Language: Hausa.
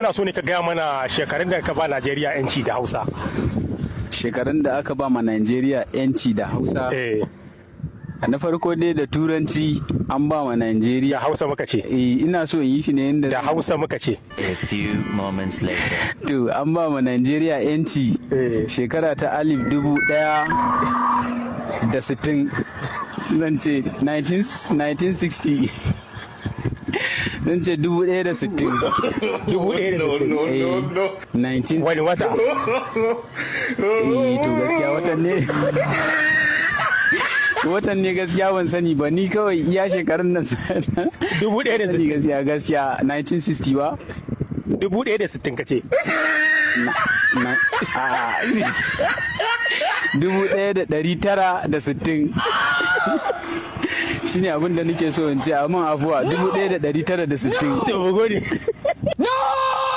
Ina so ne ka gaya mana shekarun da ka ba Najeriya 'yanci da Hausa. Shekarun da aka ba ma Najeriya 'yanci da Hausa. Na farko dai, da Turanci an ba ma Najeriya. Da Hausa muka ce. Eh, ina so in yi shi ne yadda Da Hausa muka ce. A few moments later. To, an ba ma Najeriya 'yanci shekara ta 1960, zan ce 1960, zan ce 1060. 1060. Eh, 19 Wani wata? Eh, to gaskiya watan ne gaskiya ban sani ba. Ni kawai iya shekarun nan Dubu ɗaya da sani. sittin. Gaskiya 1960 ba. 1060 ka ce. A'a. 1960 shine abin da nake so in ce, amma afuwa, 1960. To, mu gode.